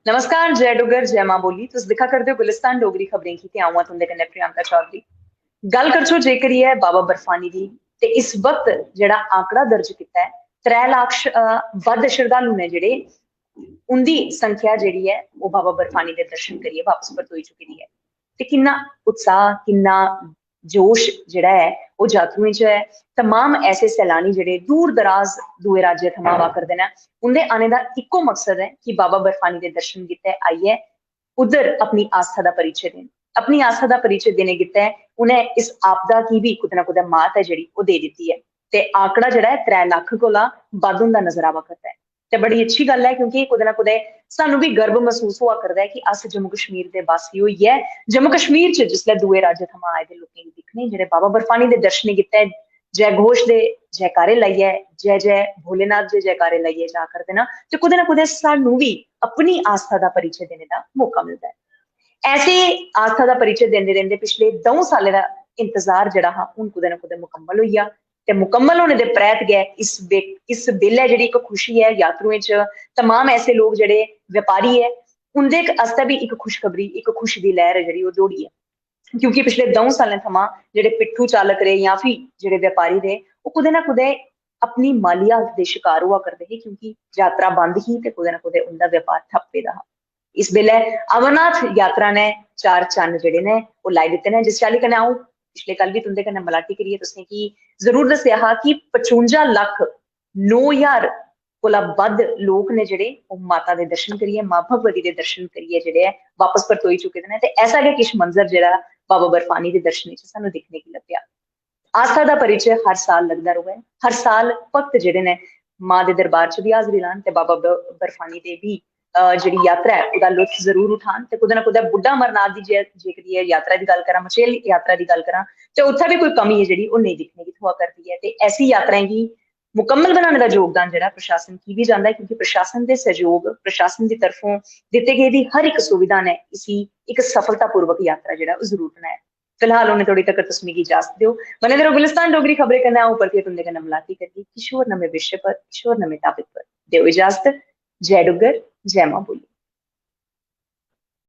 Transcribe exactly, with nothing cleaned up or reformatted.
नमस्कार, जय डुग्गर, जय मां बोली। तुस दिक्खा करदे ओ गुलिस्तान डोगरी खबरें गी ते अ'ऊं आं तुं'दे कन्नै प्रियंका चौधरी। गल्ल करचो जेकर ऐ बाबा बर्फानी दी, ते इस वक्त जेह्ड़ा आंकड़ा दर्ज कीता ऐ, त्रै लक्ख, अ, बद्ध शरधालु ने जेह्ड़े, उं'दी संख्या जेह्ड़ी ऐ, ओह् बाबा बर्फानी दे दर्शन करियै बापस परतोई चुकी दी ऐ। ते किन्ना उत्साह, किन्ना जोश जेह्ड़ा ऐ, ओह् जातरुएं च ऐ। तमाम ऐसे सैलानी जेह्ड़े दूर दराज दूए राज्य थमां आवा करदे न, उं'दे आने दा इक्को मकसद ऐ कि बाबा बर्फानी दे दर्शन कीते आइयै उद्धर अपनी आस्था दा परिचय देन। अपनी आस्था दा परिचय देने गित्तै उ'नें इस आपदा गी बी कुतै ना कुतै मात ऐ जेह्ड़ी, ओह् देई दित्ती ऐ। ते आंकड़ा जेह्ड़ा ऐ, त्रै लक्ख कोला बद्ध होंदा नजर आवा करदा ऐ। ते बड़ी अच्छी गल्ल ऐ, क्योंकि कुतै ना कुतै सानूं बी गर्व मसूस होआ करदा ऐ कि अस जम्मू कश्मीर दे वासी होइयै जम्मू कश्मीर च जिसलै दूए राज्य थमां आए दे लोकें गी दिक्खने, जेह्ड़े बाबा बर्फानी दे दर्शनें गित्तै जय घोश दे जयकारे लाइयै, जय जय भोलेनाथ दे जयकारे लाइयै जा करदे न, ते कुतै ना कुतै सानूं बी अपनी आस्था दा परिचय देने दा मौका मिलदा ऐ। ऐसे आस्था दा परिचय दिंदे दिंदे पिछले द'ऊं सालें दा इंतजार जेह्ड़ा हा, हून कुतै ना कुतै मुकम्मल होई गेआ। ते मुकम्मल होने दे परैंत गै इस बे-, इस बेल्लै जेह्ड़ी इक खुशी ऐ यात्रुएं च, तमाम ऐसे लोक जेह्ड़े व्यापारी ऐ, उं'दे आस्तै बी इक खुशखबरी, इक खुशी दी लैह्र ऐ जेह्ड़ी, ओह् दौड़ी ऐ। क्योंकि पिछले द'ऊं सालें थमां जेह्ड़े पिट्ठू चालक रेह् जां फ्ही जेह्ड़े व्यापारी रेह्, ओह् कुतै ना कुतै अपनी माली हालत दे शकार होआ करदे हे, क्योंकि यात्रा बंद ही ते कुतै ना कुतै उं'दा व्यापार ठप्प पेदा हा। इस बेल्लै अमरनाथ यात्रा ने चार चन्न जेह्ड़े ने, ओह् लाई दित्ते न। जिस चाल्ली कन्नै अ'ऊं पिछले कल बी तुं'दे कन्नै मलाटी करियै तुसें गी जरूर दस्सेआ हा कि पचुंजा लक्ख नौ ज्हार कोला बद्ध लोक ने जेह्ड़े, ओह् माता दे दर्शन करियै, मां भगवती दे दर्शन करियै जेह्ड़े ऐ, बापस परतोई चुके दे न। ते ऐसा गै किश मंजर जेह्ड़ा बाबा बर्फानी दे दर्शनें च सानूं दिक्खने गी लब्भेआ। आस्था दा परिचय हर साल लगदा र'वै। हर साल भक्त जेह्ड़े न, मां दे दरबार च बी हाजरी लान ते बाबा ब-, बर्फानी दे बी, अ, जेह्ड़ी यात्रा ऐ, ओह्दा लुत्फ जरूर उठान। ते कुतै ना कुतै बुड्ढा अमरनाथ दी जे-, जेकर एह् यात्रा दी गल्ल करां, मचेल यात्रा दी गल्ल करां, ते उत्थै बी कोई कमी ऐ जेह्ड़ी, ओह् नेईं दिक्खने गी थ्होआ करदी ऐ। ते ऐसी यात्राएं गी मुकम्मल बनाने दा योगदान जेह्ड़ा प्रशासन गी बी जंदा ऐ, क्योंकि प्रशासन दे सैह्योग, प्रशासन दी तरफों दित्ते गेदी हर इक सुविधा ने इसी इक सफलतापूर्वक यात्रा जेह्ड़ा, ओह् जरूर बनाया। फिलहाल उ'नें थोड़ी तक तुस मिगी इजाजत देओ। बने दे र'वो गुलिस्तान डोगरी खबरें कन्नै। अ'ऊं परतियै तुं'दे कन्नै मलाटी करगी किश होर नमें विशे पर, किश होर नमें टॉपिक पर। देओ इजाजत। जय डुग्गर, जय मां बोली।